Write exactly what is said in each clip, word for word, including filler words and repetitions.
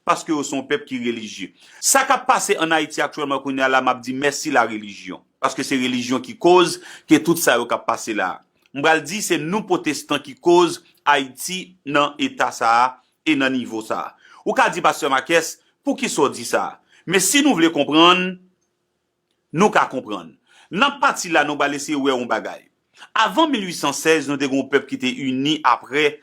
paske yo se yon pèp ki relijye. Sa k ap pase ann Ayiti aktyèlman kounye a la, m ap di mèsi larelijyon, paske se relijyon ki koz ke tout sa yo k ap pase la a. M pral di se nou pwotestan ki koz Ayiti nan eta sa a e nan nivo sa a. Ou ka di, Pastè Marques, poukisa w di sa a? Men si nou vle konprann, nou ka konprann. Nan pati la, nou pral eseye wè yon bagay. Avan mil uit san sèz, nou te gen yon pèp ki te ini apre,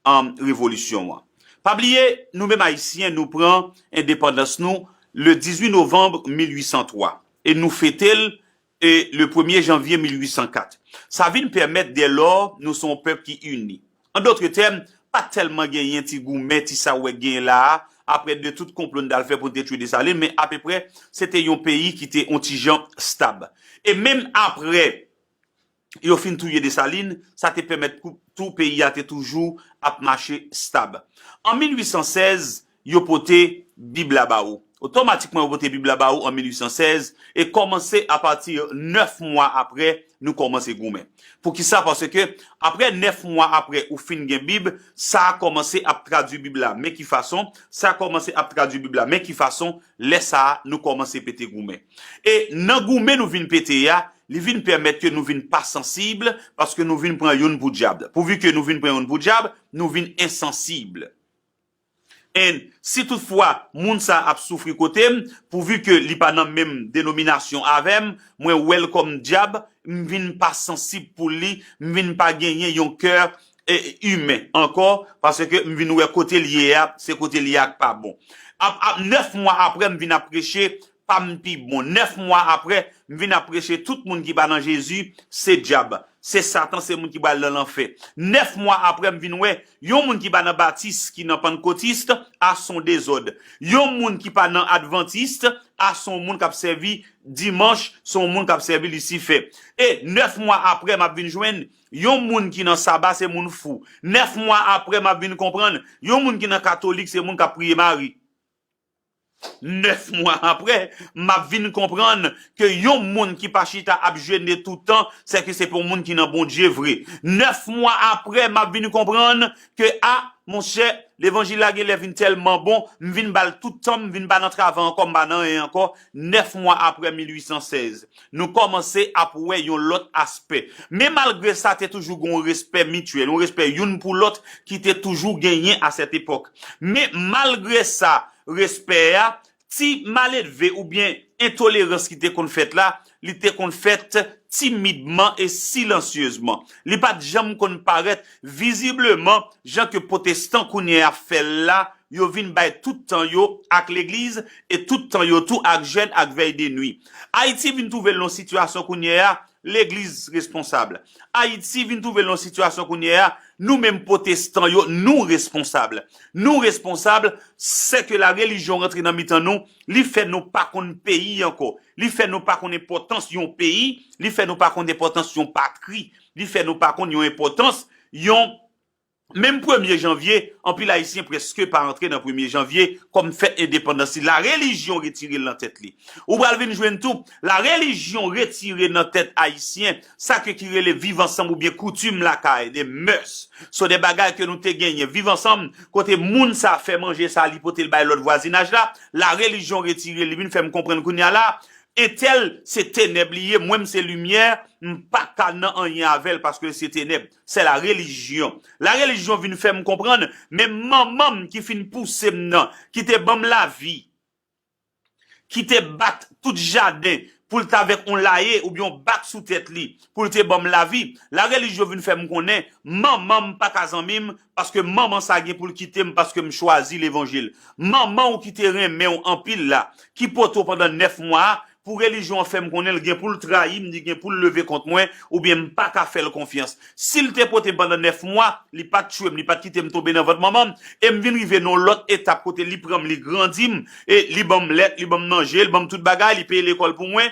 um, revolisyon an. Pa bliye, nou menm Ayisyen, nou pran endepandans nou le dizuit novanm mil uit san twa. E nou fete l, e, le premye janvye mil uit san kat. Sa vin pèmèt, dèlò, nou se yon pèp ki ini. An dòt tèm, pa t tèlman genyen ti goumen, ti sa w wè k genyen la a, apre de tout konplo n t al fè pou n te tchwe Desalin, men apeprè, se te yon peyi ki te yon ti jan stab. E menm apre yo fin touye Desalin, sa te pèmèt pou tou peyi a te toujou ap mache stab. An mil uit san sèz, yo pote Bib la ba ou. Otomatikman, yo pote Bib la ba ou an mil uit san sèz, e kòmanse apati nèf mwa apre, nou kòmanse goumen. Poukisa? Paske apre nèf mwa apre ou fin gen Bib, sa a kòmanse ap tradui Bib la. Men ki fason? Sa a kòmanse ap tradui Bib la. Men ki fason? Lè sa a, nou kòmanse pete goumen. E nan goumen nou vin pete a, li vin pèmèt ke nou vin pa sansib, paske nou vin pran youn pou dyab. Pouvi ke nou vin pran youn pou dyab, nou vin ensansib. And si toutfwa moun sa ap soufri kote m, pouvi ke li pa nan menm denominasyon avè m, mwen wè l kòm dyab, m vin pa sansib pou li, m vin pa genyen yon kè, e, imen ankò, paske m vin wè kote l ye a, se kote l ye a k pa bon. Ap, ap, nèf mwa apre, m vin ap preche, pa m pi bon. Nèf mwa apre, m vin ap preche tout moun ki pa nan Jezi, se dyab. Se Satan, se moun ki pral nan lanfè. Nèf mwa apre, m vin wè yon moun ki pa nan batis, ki nan pannkotis, a s on dezòd. Yon moun ki pa nan advantis, a s on moun k ap sèvi dimanch, s on moun k ap sèvi Lisifè. E nèf mwa apre, m ap vin jwenn yon moun ki nan saba, se moun fou. Nèf mwa apre, m ap vin konprann yon moun ki nan katolik, se moun k ap priye Mari. Nèf mwa apre, m ap vin konprann ke yon moun ki pa chita ap jene toutan, se ke se pa yon moun ki nan Bondye vre. Nèf mwa apre, m ap vin konprann ke, a, monchè, levanjil la genlè vin tèlman bon, m vin ba l tout tan m, m vin pa nan travay ankò, m pa nan anyen ankò. Nèf mwa apre mil uit san sèz, nou kòmanse ap wè yon lòt aspè. Men malgre sa, te toujou gen yon respè mityèl, yon respè youn pou lòt ki te toujou genyen a sèt epòk. Men malgre sa, respè a, ti maledve oubyen entolerans ki te konn fèt la, li te konn fèt timidman e silansyezman. Li pa t janm konn parèt vizibleman, jan ke pwotestan kounye a fè l la, yo vin bay tout tan yo ak legliz e tout tan yo tou ak jèn ak vèy de nwi. Ayiti vin twouve l nan yon sitiyasyon kounye a, legliz responsab. Ayiti vin twouve l nan yon sitiyasyon kounye a, nou menm pwotestan yo, nou responsab. Nou responsab, se ke la relijyon rantre nan mitan nou, li fè nou pa konn peyi ankò. Li fè nou pa konn enpòtans yon peyi, li fè nou pa konn enpòtans yon patri, li fè nou pa konn yon enpòtans yon Menm premye janvye, anpil Ayisyen prèske pa antre nan premye janvye kòm fèt endepandans li. La relijyon retire l nan tèt li. Ou pral vin jwenn tou, la relijyon retire nan tèt Ayisyen sa ke ki rele viv ansanm oubyen koutim lakay, de mœurs. So de bagay ke nou te genyen, viv ansanm, kote moun sa fè manje sa, li pote l bay lòt vwazinaj la, la relijyon retire l, li vin fè m konprann kounye a la, entèl se tenèb li ye, mwen m se limyè, m pa ka nan anyen avè l paske l se tenèb. Se la relijyon. La relijyon vin fè m konprann, men manman m ki fin pouse m nan, ki te ban m lavi, ki te bat tout jaden pou l t avèk on laye oubyen on bak sou tèt li, pou l te ban m lavi. La relijyon vin fè m konnen, manman m pa ka zanmi m, paske manman sa gen pou l kite m paske m chwazi levanjil. Manman w ki te renmen w anpil la, ki pote w pandan nèf mwa a, pou relijyon an fè m konnen l gen pou l trayi m, li gen pou l leve kont mwen, oubyen m pa ka fè l konfyans. Si l te pote m pandan nèf mwa, li pa t tchwe m, li pa t kite m tonbe nan vant manman m, e m vin rive nan yon lòt etap kote li pran m, li grandi m, e li ban m lèt, li ban m manje, li ban m tout bagay, li peye lekòl pou mwen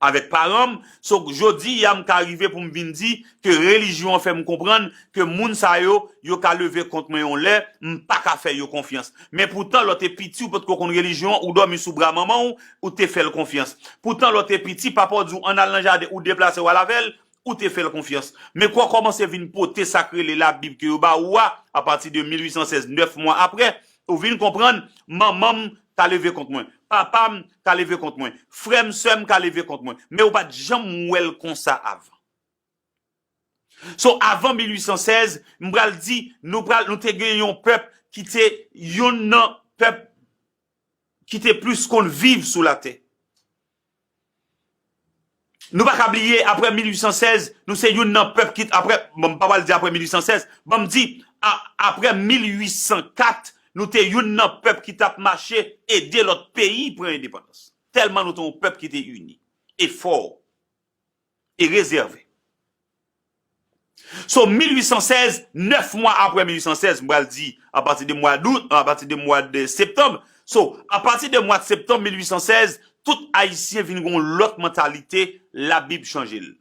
avèk paran m. So, jodi a, m ka rive pou m vin di ke relijyon an fè m konprann ke moun sa yo, yo ka leve kont mwen yon lè, m pa ka fè yo konfyans. Men poutan, lè w te piti, ou potko konn relijyon an, ou dòmi sou bra manman w, ou te fè l konfyans. Poutan, lè w te piti, papa w di w, ann al nan jaden, ou deplase w al avè l, ou te fè l konfyans. Men kan w kòmanse vin pote sa k rele Labib ke yo ba ou a, apati de mil uit san sèz, nèf mwa apre, Ou vin konprann, manman m ka leve kont mwen, papa m ka leve kont mwen, frè m, sè m ka leve kont mwen. Men ou pa t janm wè l konsa avan. So, avan mil uit san sèz, m pral di, nou pral, nou te gen yon pèp ki te youn nan pèp ki te plis konn viv sou latè. Nou pa ka bliye, apre mil uit san sèz, nou se youn nan pèp ki, apre, bon, m pa pral di apre mil uit san sèz, ban m di, a, apre mil uit san kat, nou te youn nan pèp ki t ap mache ede lòt peyi pran endepandans. Tèlman nou te yon pèp ki te ini, e fò, e rezève. So, mil uit san sèz, nèf mwa apre mil uit san sèz, m pral di, apati de mwa dout, apati de mwa de septanm. So, apati de mwa de septanm mil uit san sèz, tout Ayisyen vin gen yon lòt mantalite, Labib chanje l.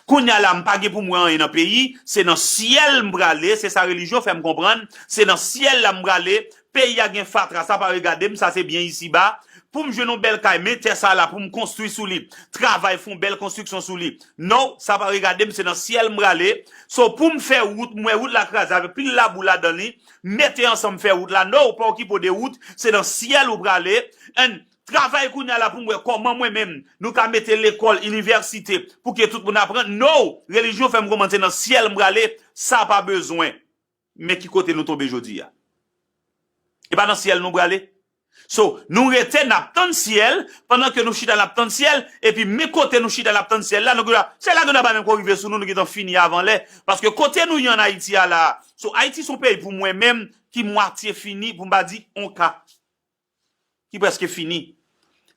Kounye a la, m pa gen pou m wè anyen nan peyi, se nan syèl m prale, se sa relijyon fè m konprann, se nan syèl la m prale, peyi a gen fatra, sa pa regade m, sa se byen isiba, pou m jwenn yon bèl kay, men tè sa la pou m konstwi sou li, travay, fè yon bèl konstriksyon sou li. No, sa pa regade m, se nan syèl m prale. So, pou m fè wout, m wè wout la kraze avèk pil labou ladan li, mete ansanm fè wout la. No, ou pa okipe w de wout, se nan syèl ou prale. And travay kounye a la pou m wè kòman mwen menm, nou ka mete lekòl, inivèsite, pou ke tout moun aprann. No, relijyon fè m konprann se nan syèl m prale, sa pa bezwen. Men ki kote nou tonbe jodi a? E pa nan syèl nou prale? So, nou rete, n ap tann syèl, pandan ke nou chita, n ap tann syèl, epi men kote nou chita, n ap tann syèl la, nou gentan, syèl la gentan pa menm ko rive sou nou, nou gentan fini avan lè. Paske kote nou ye ann Ayiti a la, so, Ayiti se yon peyi pou mwen menm ki mwatye fini, pou m pa di on ka, ki prèske fini.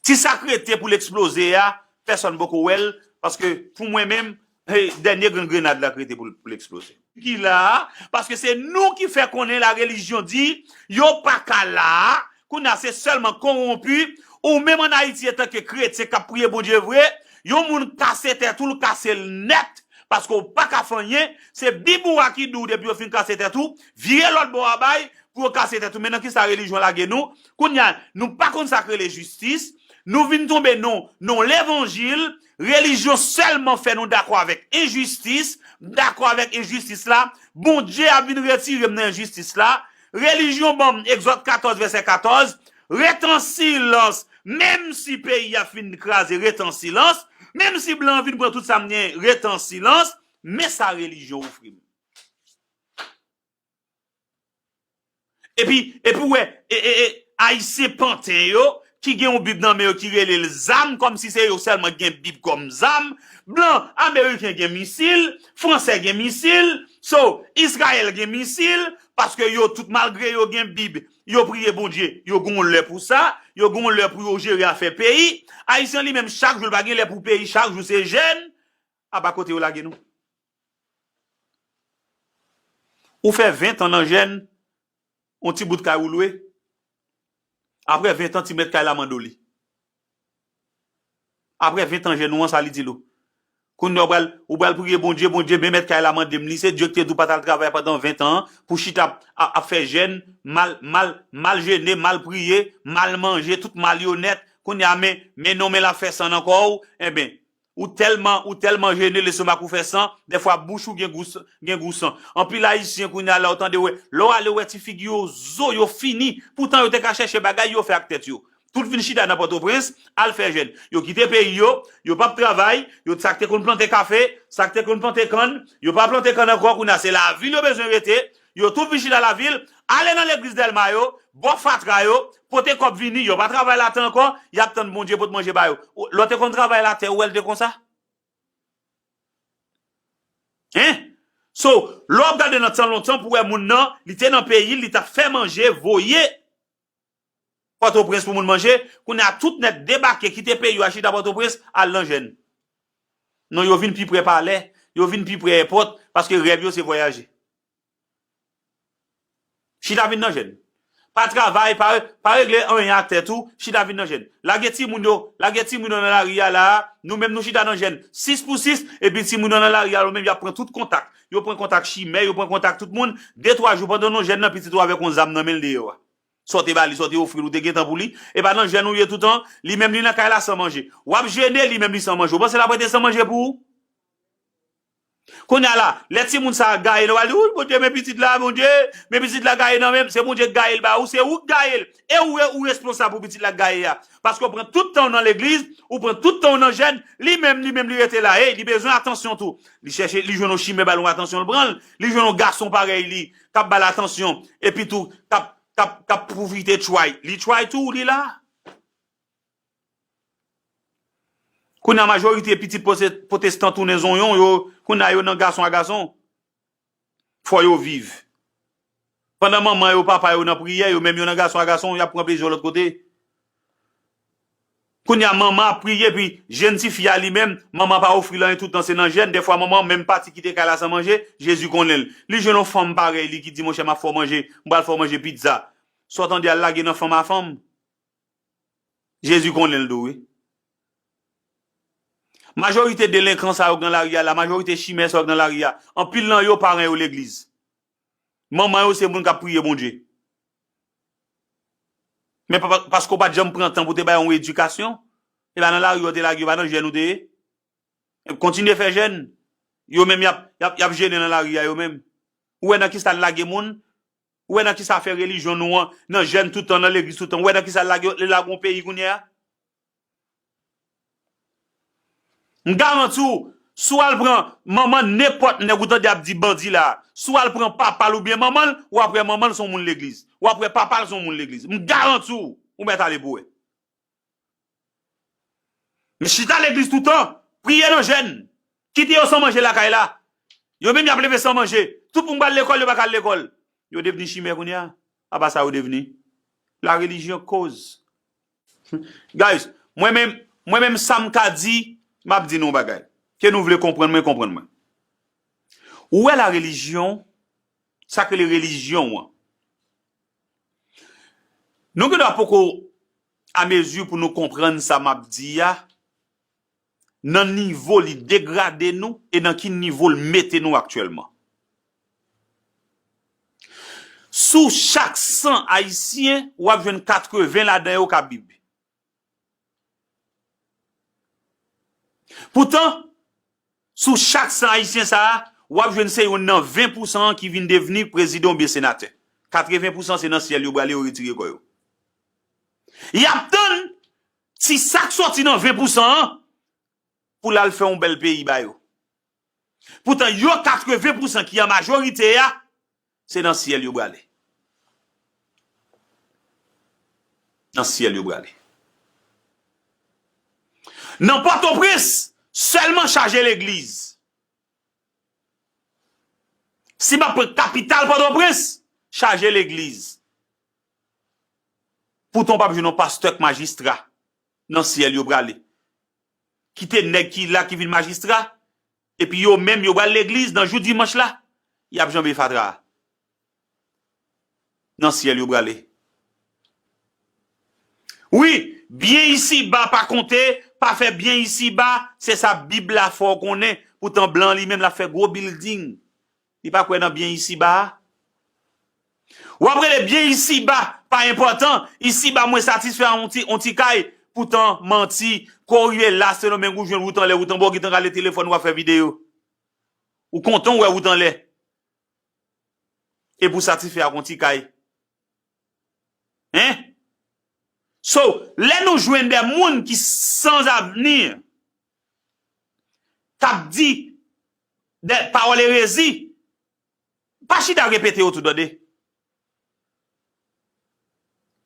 Ti sa k rete pou l eksploze a, pèsonn poko wè l, paske pou mwen menm, hey, dènye grenn grenad la k rete pou l, pou l eksploze. Ki la a, paske se nou ki fè konnen la relijyon di, yo pa ka la a, kounye a se sèlman kowonpi, ou menm ann Ayiti antanke kretyen k ap priye Bondye vre, yon moun kase tèt ou, l kase l nèt, paske w pa ka fè anyen, se Bib ou a ki di w depi yo fin kase tèt ou, vire lòt bò a bay, pou yo kase tèt ou. Men nan kisa relijyon lage nou? Kounye a, nou pa konn sa k rele jistis. Nou vin tonbe nan, nan levanjil. Relijyon sèlman fè nou dakò avèk enjistis. Dakò avèk enjistis la. Bondye ap vin retire m nan enjistis la. Relijyon ban m Egzòd katòz, vèsè katòz. Ret an silans. Menm si peyi a fin kraze, ret an silans. Menm si blan an vin pran tout sa m gen, ret an silans. Men sa relijyon ofri m. Epi, epi w wè, e, e, e, Ayisyen panten yo, ki gen yon Bib nan men yo ki rele l zam, kòmsi se yo sèlman ki gen Bib kòm zam. Blan, Ameriken gen misil, Fransè gen misil, so, Izrayèl gen misil, paske yo tout, malgre yo gen Bib, yo priye Bondye, yo gen yon lè pou sa, yo gen yon lè pou yo jere afè peyi. Ayisyen li menm, chak jou, l pa gen lè pou peyi, chak jou se jèn. Apa kote yo lage nou? Ou fè ven tan nan jèn, yon ti bout kay ou lwe. Apre ven tan, ti mèt kay la mande w li. Apre ven tan jèn ou an, sa li di l ou? Kounye a ou pral, ou pral priye Bondye, Bondye, men mèt kay la mande m li. Se Dye ki te di w pa t al travay pandan ven tan an, pou chita ap, ap, ap fè jèn, mal, mal, mal jene, mal priye, mal manje, tout malyonèt. Kounye a, men, men non, men l ap fè san nan kò w. Enben, ou tèlman, ou tèlman jene, lestomak ou fè san, dèfwa bouch ou gen gou s-, gen gou san. Anpil Ayisyen kounye a la, ou tande, wè, lè w ale wè ti figi yo zo, yo fini. Poutan yo te ka chèche bagay yo fè ak tèt yo. Tout vin chita nan Pòtoprens, al fè jèn. Yo kite peyi yo, yo p ap travay, yo sa k te konn plante kafe, sa k te konn plante kann, yo pa plante kann ankò, kounye a se lavil yo bezwen rete, yo tout vin chita lavil, ale nan legliz Dèlma yo, bò fatra yo, pote kòb vini, yo pa travay latè ankò, y ap tann Bondye pot manje ba yo. Ou, lè w te konn travay latè, ou wè l te konsa? Hein? So, lè w ap gade nan tan lontan pou wè moun nan, li te nan peyi l, li t ap fè manje, voye Pòtoprens pou moun manje, kounye a tout nèg debake, kite peyi yo a chita Pòtoprens, al nan jèn. Non, yo vin pi pre palè, yo vin pi pre èpòt, paske rèv yo se vwayaje. Chita vin nan jèn. Pa travay, pa, pa regle anyen ak tèt ou, chita vin nan jèn. Lage timoun yo, lage timoun yo nan lari a la a, nou menm nou chita nan jèn. Sis pou sis, epi timoun yo nan lari a, yo menm y ap pran tout kontak. Yo pran kontak chimè, yo pran kontak tout moun. De twa jou pandan nou jèn nan pitit ou avèk yon zam nan men l deyò a. Sa w te ba li, sa w te ofri l, ou te gentan pou li. E pa nan jèn ou ye toutan, li menm li nan kay la san manje. W ap jene, li menm li san manje. Ou panse l ap rete san manje pou ou? Kounye a la, lè timoun sa a gaye, nou pral di, "Wi, Bondye, men pitit la, Bondye, men pitit la gaye nan men m." Se Bondye k gaye l ba ou, se ou k gaye l. E ou, ou responsab pou pitit la k gaye a. Paske w pran tout tan w nan legliz, ou pran tout tan w nan jèn, li menm, li menm, li rete la. Ey, li bezwen atansyon tou. Li chèche, li jwenn yon chimè ba l yon atansyon, l pran l. Li jwenn yon gason parèy li, k ap ba l atansyon. Epi tou, k ap, k ap, k ap pwofite try. Li try tou, li la. Kounye a majorite pitit pwote-, pwotestan tounen zonyon, yo, kounye a yo nan gason a gason. Fò yo viv. Pandan manman yo, papa yo nan priyè, yo menm yo nan gason a gason, y ap pran plezi yo lòt kote. Kounye a manman ap priye, epi jèn tifi a li menm, manman pa ofri l anyen tout tan, se nan jèn. Dèfwa manman menm pati kite kay la san manje, Jezi konnen l. Li jwenn yon fanm parèy li ki di, "Monchè, m ap fè w manje, m pral fè w manje pizza." Sa w tande a, l lage nan fanm a fanm. Jezi konnen l tou, wi. Majorite delenkan sa yo k nan lari a la, majorite chimè sa yo k nan lari a, anpil nan yo paran yo legliz. Manman yo se moun k ap priye Bondye. Men pa, pa, paske w pa t janm pran tan pou te ba yo yon edikasyon, e pa nan lari yo te lage yo, pa nan jèn ou te ye. Kontinye fè jèn. Yo menm y ap, y ap, y ap jennen nan lari a yo menm. Ou wè nan kisa l lage moun? Ou wè nan kisa fè relijyon nou an, nan jèn tout tan, nan legliz tout tan? Ou wè nan kisa l lage, l lage yon peyi kounye a? M garanti w, si w al pran manman nenpòt nèg ou tande ap di bandi la, si w al pran papa l oubyen manman l, w ap wè manman l se yon moun legliz. W ap wè papa l se yon moun legliz. M garanti w, ou mèt ale pou w wè. Men chita legliz toutan, priye nan jèn. Kite yo san manje lakay la. Yo menm y ap leve san manje. Tout moun pral lekòl, yo pa ka al lekòl. Yo devni chimè kounye a. Apa sa yo devni? La religion cause. Guys, mwen menm, mwen menm sa m ka di, m ap di nou yon bagay. Ke nou vle konprann mwen, konprann mwen. Ou wè la religion, sa k rele relijyon an. Nou gendwa poko a mezi pou nou konprann sa m ap di a, nan nivo li degrade nou e nan ki nivo l mete nou aktyèlman. Sou chak san Ayisyen, w ap jwenn katreven ladan yo k ap bib. Poutan, sou chak san Ayisyen sa a, w ap jwenn se youn nan ven pousan an ki vin devni prezidan oubyen senatè. Katreven pousan se nan syèl yo prale, yo retire kò yo. Y ap tann ti sa k sòti nan ven pousan an pou l al fè yon bèl peyi ba yo. Poutan, yo katreven pousan ki an majorite a, se nan syèl yo prale. Nan syèl yo prale. Nan Pòtoprens, sèlman chaje legliz. Si m ap pran kapital Pòtoprens, chaje legliz. Poutan, w p ap jwenn yon pastè k majistra. Nan syèl yo prale. Kite nèg ki la ki vin majistra, epi yo menm yo pral legliz nan jou dimanch la, y ap janbe fatra a. Nan syèl yo prale. Wi, byen isiba pa konte, pa fè byen isiba, se sa Bib la fè w konnen. Poutan blan li menm l ap fè gwo bilding. Li pa kwè nan byen isiba a. W ap rele byen isiba pa enpòtan. Isiba mwen satisfè a yon ti, yon ti kay. Poutan manti, kou w rive la Sendomeng ou jwenn wout anlè, wout anba, w gentan rale telefòn w ap fè videyo. Ou kontan w wè wout anlè. Epi w satisfè ak yon ti kay. Hein? So, lè nou jwenn de moun ki san avni, k ap di de pawòl erezi, pa chita repete yo tou, tande.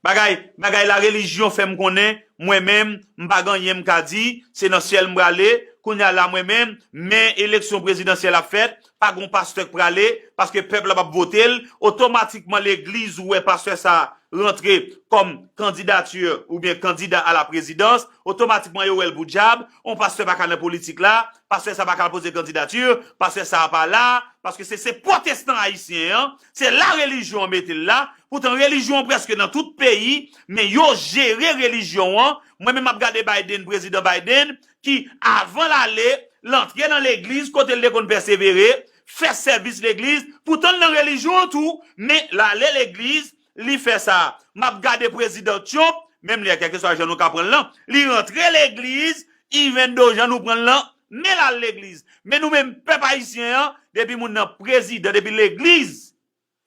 Bagay, bagay la relijyon fè m konnen, mwen menm, m pa gen anyen m ka di, se nan syèl m prale, kounye a la mwen menm, men eleksyon prezidansyèl ap fèt, pa gon pastè k prale, paske pèp la p ap vote l, otomatikman legliz ou wè pastè sa rantre kòm kandidati oubyen kandida a la prezidans, otomatikman yo wè l pou dyab, on pastè pa ka nan politik la, pastè sa pa ka poze kandidati, pastè sa pa la, paske se, se pwotestan ayisyen an, se la relijyon an mete l la, poutan relijyon an prèske nan tout peyi, men yo jere relijyon an, mwen menm m ap gade Biden, prezidan Biden, ki avan l ale, l antre nan legliz kote l te konn pèsevere, fè sèvis legliz, poutan l nan relijyon an tou, men l ale legliz, li fè sa. M ap gade prezidan Trump, menm lè kèlkeswa jan nou ka pran l lan, li rantre legliz, even though jan nou pran l lan, men l al legliz. Men nou menm pèp ayisyen an, depi moun nan prezidan, depi legliz,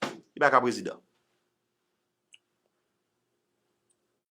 li pa ka prezidan.